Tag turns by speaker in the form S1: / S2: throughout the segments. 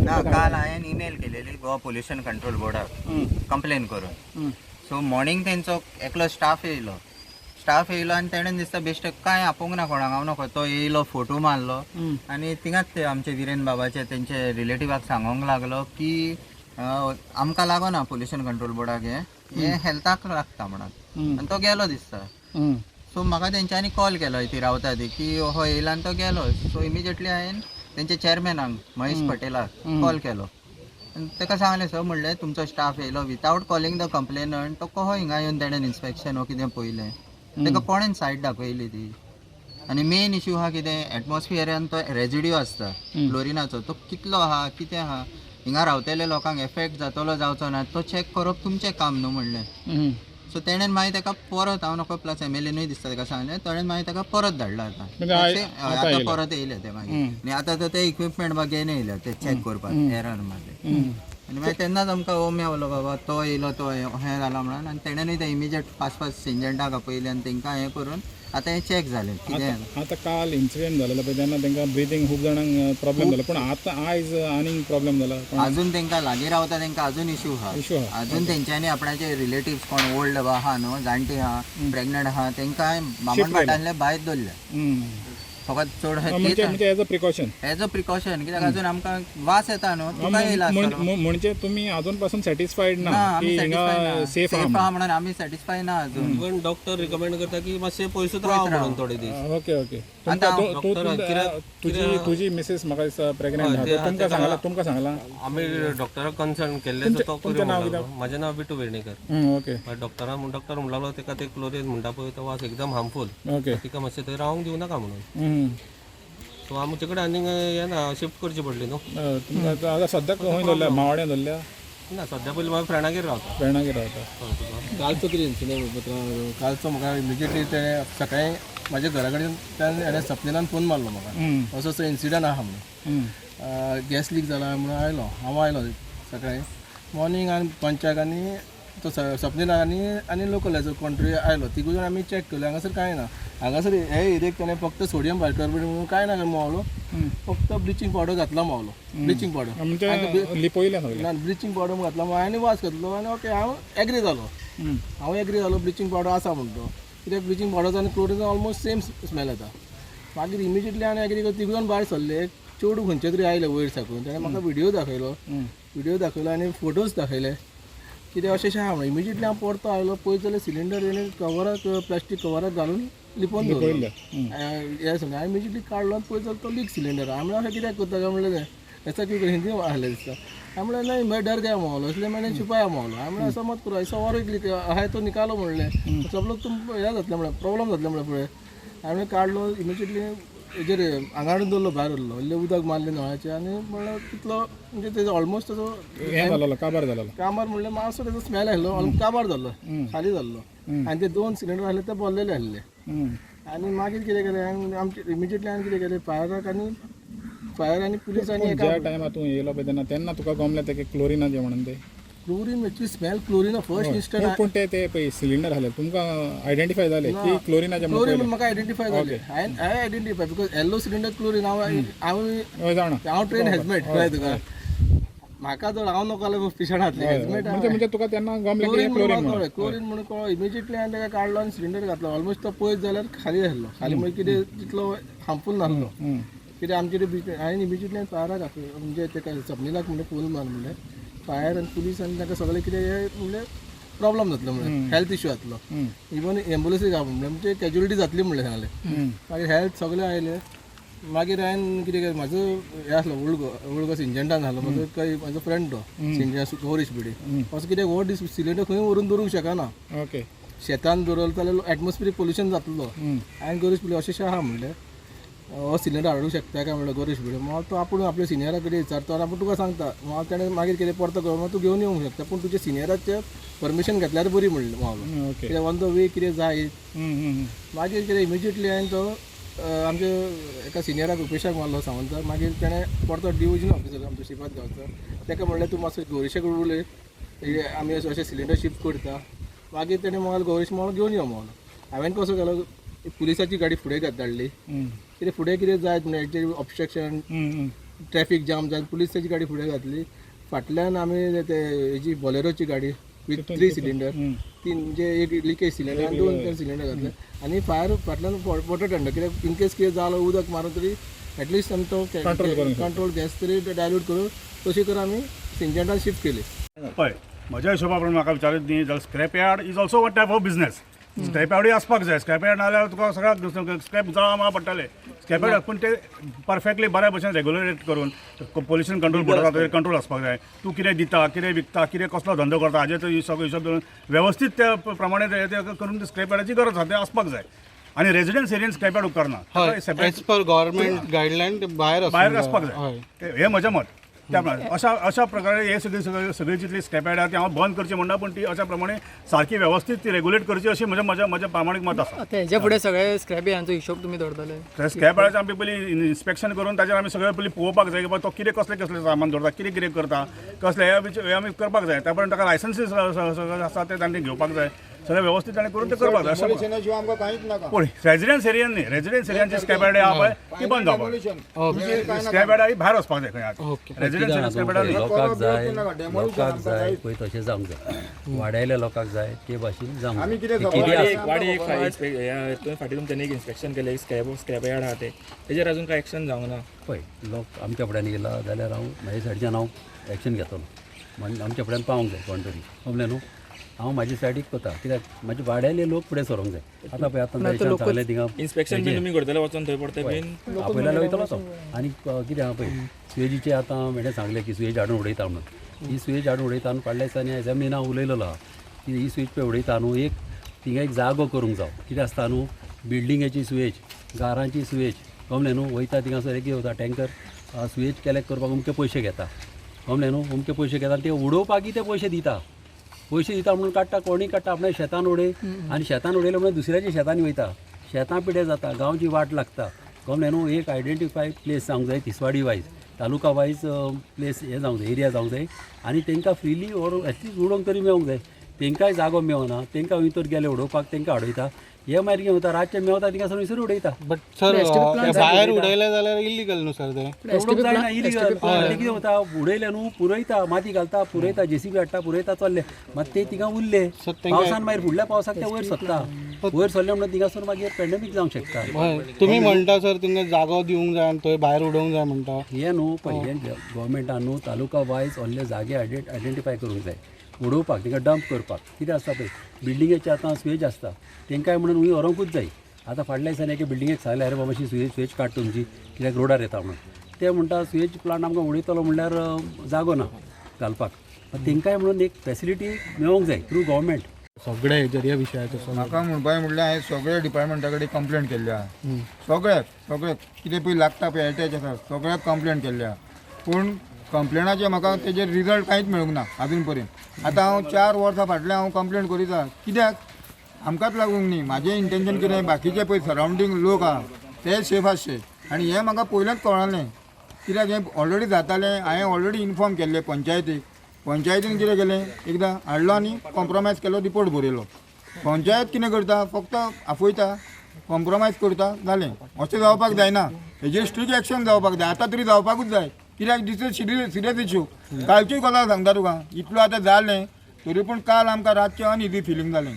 S1: ना, काल हांवें इमेल केलेली गोवा पोल्युशन कंट्रोल बोर्डाक कंप्लेन करून. सो मॉर्निंग तेंचो एकलो स्टाफ येयलो. स्टाफ येयलो आनी तेणेन दिसता बेश्टे कांय आपोवंक ना कोणाक, हांव नको. तो येयलो, फोटो मारलो आनी थिंगाच ते आमचे विरेन बाबाचे तेंचे रिलेटिवाक सांगोंक लागलो की आमकां लागना पोल्युशन कंट्रोल बोर्डाक, हें हें हेल्थाक लागता म्हणून. आनी तो गेलो दिसता. सो म्हाका तेंच्यांनी कॉल केलो, ती रावता ती की हो येयला आनी तो गेलो. सो इमिजिएटली हांवें तेंच्या चेअरमॅनाक महेश पटेलाक कॉल केलो आनी ताका सांगलें, सर म्हणलें तुमचो स्टाफ येयलो विदावट कॉलिंग the complainant, तो कहो हिंगा येवन तेणेन इन्स्पेक्शन हो कितें पयलें, ताका कोणेन सायट दाखयली ती. आनी मेन इश्यू आहा कितें, एटमॉस्फियरान तो रेजिड्यू आसता क्लोरिनाचो, तो कितलो आहा कितें आहा, हिंगा रावतले लोकांक एफेक्ट जातलो जावचो ना तो चॅक करप तुमचें काम न्हू म्हणलें. सो तेणेन मागीर ताका परत, हांव नको प्लस एमएलएनूय दिसता ताका सांगलें, तेणेन मागीर ताका परत धाडला. आतां आतां परत येयले ते मागीर आनी आतां तर ते इक्विपमेंट बा घेवन येयले ते चॅक करपाक एरर मारले. आनी मागीर तेन्नाच आमकां हो मेवलो बाबा तो येयलो तो हें जाला म्हणून. आनी तेणेनूय ते इमिजिएट फास्ट फास्ट सिंजंटाक आपयले आनी तेंकां हें करून आतां हें चॅक जालें कितें.
S2: आतां काल इन्सिडेंट जालेलो पळय तेन्ना तांकां ब्रिदींग खूब जाणांक प्रॉब्लेम जालो, पूण आतां आयज आनीक प्रॉब्लेम जाला.
S1: अजून तांकां लागीं रावता तेंकां अजून इश्यू आहा.
S2: इश्यू आहा.
S1: अजून तेंच्यांनी आपणाचे रिलेटिव्स कोण ओल्ड आहा न्हू, जाणटे आहा, प्रेग्नंट आहा, तेंकां बामणभाटांतले भायर दवरले फकत चड.
S2: म्हणजे as a precaution,
S1: as a precaution, कित्याक अजून आमकां वास येता न्हू, तुका येयला.
S2: म्हणजे तुमी अजून पासून सॅटिस्फायड ना की हिंगा सेफ
S1: आहा म्हणून? आमी सॅटिस्फाय ना अजून.
S3: इवन डॉक्टर रिकमेंड करता की मातशें पयसूच राव म्हणून थोडे दीस.
S2: Okay okay. तुजी तुजी मिसेस म्हाका दिसता प्रेग्नंट आहा, तुमकां सांगलां? तुमकां सांगलां?
S3: आमी डॉक्टराक कन्सर्न केल्लें. तो म्हाजें नांव बिटू वेर्णेकर.
S2: ओके.
S3: डॉक्टरान डॉक्टर म्हणूंक लागलो ताका ते क्लोरीन म्हणटा पळय तो वास एकदम हार्मफूल,
S2: ओके,
S3: तिका मातशें थंय रावंक दिवं नाका म्हणून. सो आमचे कडेन आनीक हें ना, शिफ्ट करची पडली न्हू.
S2: आतां सद्याक खंय दवरल्या? मावड्यान दवरल्या
S3: ना, सद्या पयलीं म्हाज्या फ्रेंडागेर रावता.
S2: फ्रेंडागेर रावता.
S4: कालचो कितें इन्सिडंट, कालचो म्हाका इमिजिएटली तेणें सकाळीं म्हाज्या घरा कडेन हेणें सपनेलान फोन मारलो म्हाका, असो असो इन्सिडंट आहा म्हणून, गॅस लीक जाला म्हणून. आयलो हांव, आयलो सकाळीं मॉर्निंग आनी पंचाक आनी तो सपनेला आनी आनी लोकलाचो कोण तरी आयलो. तिगूय जाण आमी चॅक केलो, हांगासर कांय ना. हांगासर हे एरियेक तेणें फक्त सोडियम बायकार्बोनेट म्हणून कांय ना मावलो, फक्त ब्लिचींग पावडर घातला मावलो. ब्लिचींग पावडर
S2: लिपयलें
S4: ना, ब्लिचींग पावडर घातला आनी वास घातलो आनी ओके हांव एग्री जालो. हांव एग्री जालो ब्लिचींग पावडर आसा म्हणून तो, कित्याक ब्लिचींग पावडर आनी क्लोरीन ऑलमोस्ट सेम स्मेल येता. मागीर इमिजिएटली आनी एग्री करून तिगूय जाण भायर सरले. चेडूं खंयचे तरी आयले वयर साकून, तेणें म्हाका व्हिडियो दाखयलो, व्हिडियो दाखयलो आनी फोटोज दाखयले कितें अशें अशें आहा म्हणून. इमिजिएटली हांव परतो आयलो, पळयत जाल्यार सिलिंडर तेणें कवराक, प्लास्टीक कवराक घालून लिपोवन दवरलो. हें सगळें हांवें इमिजिएटली काडलो आनी पळयत जाल्यार तो लीक सिलिंडर. हांवें म्हणलें अशें कित्याक करता काय म्हणलें, तें ऐसा क्यों हिंदी आहलें दिसता. हांवें म्हणलें नहीं मैं डर गया माहौल, इसलिए मैंने छुपाया माहौल. हांवें म्हणलें असो मत करो, ऐसा और एक लीक आहाय तो निकालो म्हणलें, सब लोक तुम हें जातलें म्हणलें, प्रॉब्लम जातलें म्हणलें फुडें. हांवें काडलो इमिजिएटली हेजेर हांगा हाडून दवरलो, भायर उरलो, इल्लें उदक मारलें नळाचें आनी म्हणल्यार तितलो म्हणजे तेजो ऑलमोस्ट तेजो
S2: हें जालेलो, काबार जालेलो.
S4: काबार म्हणल्यार मातसो तेजो स्मेल आयलो, काबार जाल्लो, खाली जाल्लो. आनी ते दोन सिलिंडर आसले ते भरलेले आसले. आनी मागीर कितें केलें आमचे इमिजिएटली आनी कितें केलें, फायराक आनी फायर आनी पुलीस आनी
S2: ज्या टायमार तूं येयलो पळय तेन्ना तेन्ना तुका गमलें तें क्लोरिनाचें म्हणून तें?
S4: Chlorine actually smell chlorine first instant.
S2: पूण ते ते पळय सिलिंडर आसले तुमकां आयडेंटिफाय जालें की क्लोरिनाचें?
S4: क्लोरीन म्हाका आयडेंटिफाय जालें, हांवें identify because yellow cylinder chlorine. हांव हांव
S2: जाणा,
S4: हांव ट्रेन हेजमेट कळ्ळें तुका, म्हाका जर हांव नको जाल्यार पिशणांतलें हेजमेट.
S2: म्हणजे तुका तेन्ना गमलें की
S4: क्लोरीन कळ्ळें, क्लोरीन म्हणून कळ्ळो इमिजिएटली. हांवें ताका काडलो आनी सिलिंडर घातलो. ऑलमोस्ट तो पळयत जाल्यार खाली आसलो, खाली म्हणजे कितें तितलो हार्मफूल नासलो कितें आमचे. हांवें इमिजिएटली फायराक घातलो, म्हणजे ताका सपनीलाक म्हणलें फोन मार म्हणलें, फायर आनी पुलीस आनी तांकां सगळें कितें म्हणलें प्रॉब्लम जातलो म्हणलें, हेल्थ इश्यू जातलो, इवन एम्बुलन्सूय गाव म्हणलें, म्हणजे कॅज्युलिटी जातली म्हणलें सांगलें. मागीर हेल्थ सगळें आयलें. मागीर हांवें कितें केलें, म्हाजो हें आसलो ओल्ड ओल्ड सिंजंटान आसलो म्हाजो काही म्हाजो फ्रेंड तो सिंजन गौरीश बिडी, असो कित्याक हो सिलिंडर खंय व्हरून दवरूंक शकना,
S2: ओके,
S4: शेतान दवरलो जाल्यार एटमॉस्फिरीक पोल्युशन जातलो. हांवें गौरीश बिडी अशें अशें आहा म्हणलें, हो सिलिंडर हाडूंक शकता काय म्हणलें गौरीश बिडी. मागीर तो आपूण आपल्या सिनियरा कडेन विचारता आनी आपूण तुका सांगता. मागीर तेणें मागीर कितें परतो कर, मागीर तूं घेवन येवंक शकता, पूण तुज्या सिनियराचें परमिशन घेतल्यार बरी म्हणलें मावलो, कित्याक ऑन the way कितें जाय. मागीर कितें इमिजिएटली हांवें तो आमच्या एका सिनियराक रुपेशाक मारलो सावंताक. मागीर तेणें परतो डिविजन ऑफिसर आमचो श्रीपाद गांवचो ताका म्हणलें तूं मातसो गौरीशा कडेन उलय, आमी अशें सिलिंडर शिफ्ट करता. मागीर तेणें म्हाका गौरीश मावलो घेवन यो मावलो. हांवें कसो केलो, पुलिसाची गाडी फुडें धाडली, कितें फुडें कितें जायत म्हणून हेजेर ऑब्स्ट्रक्शन ट्रॅफिक जाम जावन पुलीस तेजी गाडी फुडें घातली. फाटल्यान आमी ते हेजी बॉलेरोची गाडी विथ 3 सिलिंडर, तीन म्हणजे एक लिकेज सिलिंडर आनी दोन सिलिंडर घातले आनी फायर फाटल्यान वॉटर टेंडर, कित्याक इनकेस कितें जालो उदक मारून तरी एटलिस्ट आमी तो कंट्रोल गॅस तरी डायल्यूट करून तशी करून आमी सिंजंटान शिफ्ट केली.
S5: पळय, म्हज्या हिशोबा प्रमाणे म्हाका विचारीत न्ही जाल्यार scrap yard is also one type of business. Scrap यार्डूय आसपाक जाय. स्क्रॅप यार्ड नाजाल्यार तुका सगळ्याक स्क्रॅप जळा माळा पडटाले. स्क्रॅप यार्ड पूण ते परफेक्टली बऱ्या भशेन रेगुलेट करून पोल्युशन कंट्रोल बोर्डा कंट्रोल आसपाक जाय. तूं कितें दिता, कितें विकता, कितें कसलो धंदो करता हाजेर तो सगळो हिशोब दवरून वेवस्थीत त्या प्रमाणे ते करून स्क्रॅप यार्डाची गरज आसा, तें आसपाक जाय. आनी रेजिडन्स एरियन स्क्रॅप यार्ड उपकारना.
S6: हय, एज पर गव्हर्मेंट गायडलायन ते भायर
S5: भायर
S6: आसूंक
S5: आसपाक
S6: जाय.
S5: जाय, हें म्हजें मत. त्या प्रमाणे अशा अशा प्रकारे हे सगळी सगळी सगळी जितली स्क्रॅप यार्ड आहा ती हांव बंद करची म्हणना, पूण ती अशा प्रमाणे सारकी व्यवस्थीत ती रेगुलेट करची अशी म्हजें म्हजें म्हजें प्रामाणीक मत आसा.
S7: आतां हेज्या फुडें सगळे स्क्रॅप यार्डांचो हिशोब तुमी दवरतले?
S5: स्क्रॅप यार्डाचें आमी पयलीं इन्स्पेक्शन करून ताजेर आमी सगळें पयलीं पळोवपाक जाय की बाबा तो कितें कसलें कसलें सामान दवरता, कितें कितें करता, कसलें हें आमी करपाक जाय. त्या प्रमाणे ताका लायसन्सीस आसा ते तांणी घेवपाक जाय. सगळें व्यवस्थीत ताणें करून तें करपाक जाय.
S8: डेमोलिशना आमकां कांयच नाका.
S5: पूण रेजिडन्स एरियन न्ही, रेजिडन्स एरियांची स्क्रॅप यार्ड आहा पळय ती बंद जावपाक जाय. स्क्रॅप यार्ड ही भायर वचपाक जाय खंय. रेजिडन्स स्क्रॅप यार्ड
S9: लोकांक जाय, लोकांक जाय पळय तशें जावंक जाय. वाड्यायल्या लोकांक जाय ते भाशेन जावंक जाय.
S10: वाडी एक फाटीं तुमच्यांनी एक इन्स्पेक्शन केलें, स्क्रॅप यार्ड आहा ते, तेजेर अजून कांय एक्शन जावंक ना.
S9: पळय, लोक आमच्या फुड्यान येयला जाल्यार हांव म्हाज्या सायडच्यान हांव एक्शन घेतलो म्हण आमच्या फुड्यान पावोंक जाय कोण तरी, समजलें न्हू. हांव म्हाज्या सायडीक कोता कित्याक म्हाज्या वाड्याले लोक फुडें सरोंक जाय. आतां पळय आतां सांगलें थिंगा
S10: इन्स्पेक्शन बीन तुमी करतले वचोन थंय परते बीन
S9: आपयल्यार वयतलो तो. आनी कितें आहा पळय सुवेजीचें आतां हेणें सांगलें की सुवेज हाडून उडयता म्हणून. ही सुवेज हाडून उडयता न्हू, फाटल्या दिसांनी एसेंब्लीन हांव उलयलेलो आहा की ही सुवेज पळय उडयता न्हू, एक थिंगा एक जागो करूंक जावो. कितें आसता न्हू, बिल्डिंगेची सुवेज, घरांची सुवेज, कमलें न्हू, वयता थिंगासर एक वता टँकर सुवेज कलेक्ट करपाक अमके पयशे घेता, कमलें न्हू, अमके पयशे घेता आनी ते उडोवपाकय ते पयशे दिता. पयशे दिता म्हणून काडटा, कोणूय काडटा आपल्या शेतान उडय आनी शेतान उडयलें म्हणून दुसऱ्याच्या शेतांनी वयता, शेतां पिड्यार जाता, गांवची वाट लागता, कमलें न्हू. एक आयडेंटिफाय प्लेस जावंक जाय, Tiswadi wise, taluka wise place हें जावंक जाय, एरिया जावंक जाय आनी तांकां फ्रिली व्हरून एटलीस्ट उडोवंक तरी मेळोंक जाय. तांकांय जागो मेळना, तांकां भितर गेले उडोवपाक तांकां आडयता. हे मागीर कितें जाता, रातचें मेवता थिंगासर विसर उडयता.
S6: बट सर भायर उडयलें जाल्यार इलिगल न्हू सर तें?
S9: उडोवंक जायना इलिगल. कितें जाता, उडयलें न्हू पुरयता, माती घालता पुरयता, जेसीबी हाडटा पुरयता, चल्ले मात ते थिंगा उरले पावसान, मागीर फुडल्या पावसाक ते वयर सरता, वयर सरले म्हणून थिंगासून मागीर पेंडेमीक जावंक शकता.
S6: तुमी म्हणटा सर तुमकां जागो दिवंक जाय आनी थंय भायर उडोवंक जाय म्हणटा.
S9: हें न्हू पळय, हें गोवोरमेंटान न्हू तालुका वायज व्हडले जागे आयडेंटिफाय करूंक जाय उडोवपाक, तांकां डंप करपाक. कितें आसता पळय बिल्डिंगेचे आतां सुवेज आसता, तांकांय म्हणून हुंय व्हरोंकूच जाय. आतां फाटल्या दिसांनी एके बिल्डिंगेक सांगलें, अरे बाबा सुवेज काड तुमची कित्याक रोडार येता म्हणून. ते म्हणटा सुवेज प्लांट आमकां उडयतलो म्हणल्यार जागो ना घालपाक. तांकांय म्हणून एक फेसिलिटी मेळोंक जाय थ्रू गोवोरमेंट.
S6: सगळे हेजेर ह्या विशयाचेर
S8: म्हाका म्हणपाक म्हणल्यार हांवें सगळ्या डिपार्टमेंटा कडेन कंप्लेन केल्ली आहा, सगळ्याक सगळ्याक कितें पळय लागता पळय एटॅच आसा सगळ्याक कंप्लेन केल्ली आहा, पूण कंप्लेनाचे म्हाका तेजेर रिजल्ट कांयच मेळूंक ना आजून पर्यंत. आतां हांव 4 वर्सां फाटल्यान हांव कंप्लेन करीत आहा, कित्याक आमकांच लागूंक न्ही, म्हाजें इंटेंशन कितें बाकीचे पळय सरावंडींग लोक आहा ते सेफ आसचे. आनी हें म्हाका पयलेंच कळ्ळें कित्याक हें ऑलरेडी जातालें, हांवें ऑलरेडी इनफॉर्म केल्लें पंचायतीक. पंचायतीन कितें केलें, एकदां हाडलो आनी कॉम्प्रोमायज केलो, रिपोर्ट बरयलो. पंचायत कितें करता, फक्त आफयता, कॉम्प्रोमायज करता, जालें. अशें जावपाक जायना, हेजेर स्ट्रिक्ट एक्शन जावपाक जाय, आतां तरी जावपाकूच जाय कित्याक this is serious issue. कालचीय गजाल सांगता तुका, इतलो आतां जालें तरी पूण काल आमकां रातचें अनइजी फिलींग जालें,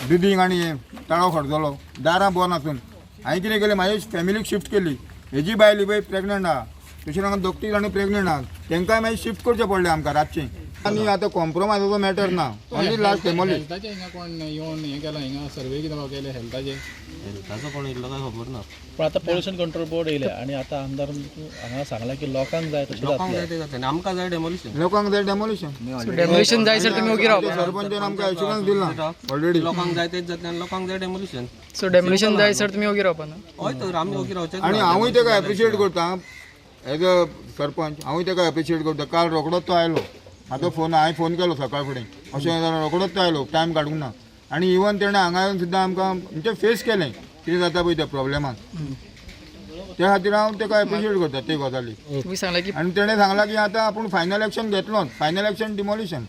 S8: ब्रिदींग आनी हें ताळो खडजलो, दारां बंद आसून. हांवें कितें केलें, म्हाजे फॅमिलीक शिफ्ट केली. हेजी बायल ही पळय प्रेगनंट आहा, तशें हांगा 2-3 जाणां प्रेगनंट आहा, तांकांय मागीर शिफ्ट करचें पडलें आमकां रातचें. आनी आतां कॉम्प्रोमायजाचो मॅटर ना, ओन्ली लास्ट फॅमिली.
S2: हेल्थाचें हिंगा कोण येवन हें केलां, हिंगा सर्वे कितें केलें हेल्थाचें?
S3: हेल्थाचो कोण येयल्लो काय खबर ना.
S11: पण आतां पोल्युशन कंट्रोल बोर्ड येयलें आनी आतां आमदार हांगा सांगलां की लोकांक जाय तशें
S3: लोकांक जाय तें जातलें, आमकां जाय डेमोलिशन,
S8: लोकांक जाय डेमोलिशन.
S7: डेमोलिशन जाय सर तुमी ओगी रावपा.
S8: सरपंचान आमकां एश्युरन्स दिला ऑलरेडी,
S3: लोकांक जाय तेच जातलें आनी लोकांक जाय डेमोलिशन.
S7: सो डेमोलिशन जाय सर तुमी ओगी रावपा ना?
S3: हय तर आमी ओगी रावचें.
S8: आनी हांवूय ताका एप्रिशिएट करता एज अ सरपंच, हांवूय ताका एप्रिशिएट करता. काल रोकडोच तो आयलो, म्हाजो फोन हांवें फोन केलो सकाळ फुडें, अशें जाल्यार रोकडोच तो आयलो, टायम काडूंक ना. आनी इवन तेणें हांगा येवन सुद्दां आमकां म्हणजे फेस केलें कितें जाता पळय त्या प्रॉब्लेमान, त्या खातीर हांव ताका एप्रिशिएट करता ते गजाली.
S7: तुमी सांगलें की
S8: आनी तेणें सांगलां की आतां आपूण फायनल एक्शन घेतलोच, final action demolition.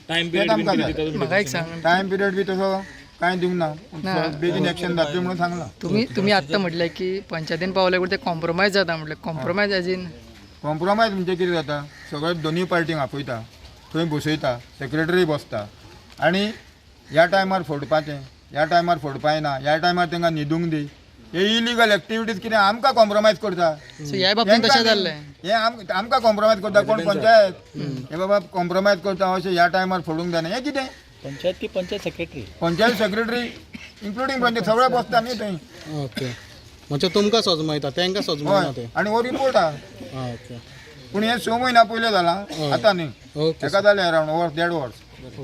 S10: Time period
S8: आमकां जाय.
S7: म्हाका एक सांग,
S8: टायम पिरियड बी तसो कांय दिवंक ना. बेगीन एक्शन जातलें म्हणून सांगलां.
S7: तुम्ही तुम्ही आत्ता म्हटलं की पंचायतीन पावल्या ते कॉम्प्रोमायज जाता म्हटलं. Compromise as in?
S8: कॉम्प्रोमायज म्हणजे कितें जाता, सगळे दोनूय पार्टींक आपयता, थंय बसयता, सेक्रेटरी बसता आनी ह्या टायमार फोडपाचें, ह्या टायमार फोडपाय ना, ह्या टायमार तांकां न्हिदूंक दी. हे इलिगल एक्टिविटीज कितें आमकां कॉम्प्रोमायज करता.
S7: सो ह्या बाबतींत तशें जाल्लें?
S8: हे आमकां कॉम्प्रोमायज करता कोण? पंचायत. हे बाबा कॉम्प्रोमायज करता अशें ह्या टायमार फोडूंक जायना, हें कितें?
S11: पंचायत की panchayat secretary?
S8: Panchayat secretary including panchayat सगळे बसता न्ही थंय.
S6: ओके, म्हणजे तुमकां सजमयता, तांकां सजमयना ते.
S8: हय, आनी हो रिपोर्ट आहा.
S6: ओके.
S8: पूण हे 6 म्हयन्या पयलीं जाला, आतां न्ही.
S6: ओके.
S8: एका जालें अरावंड वर्स, देड वर्स.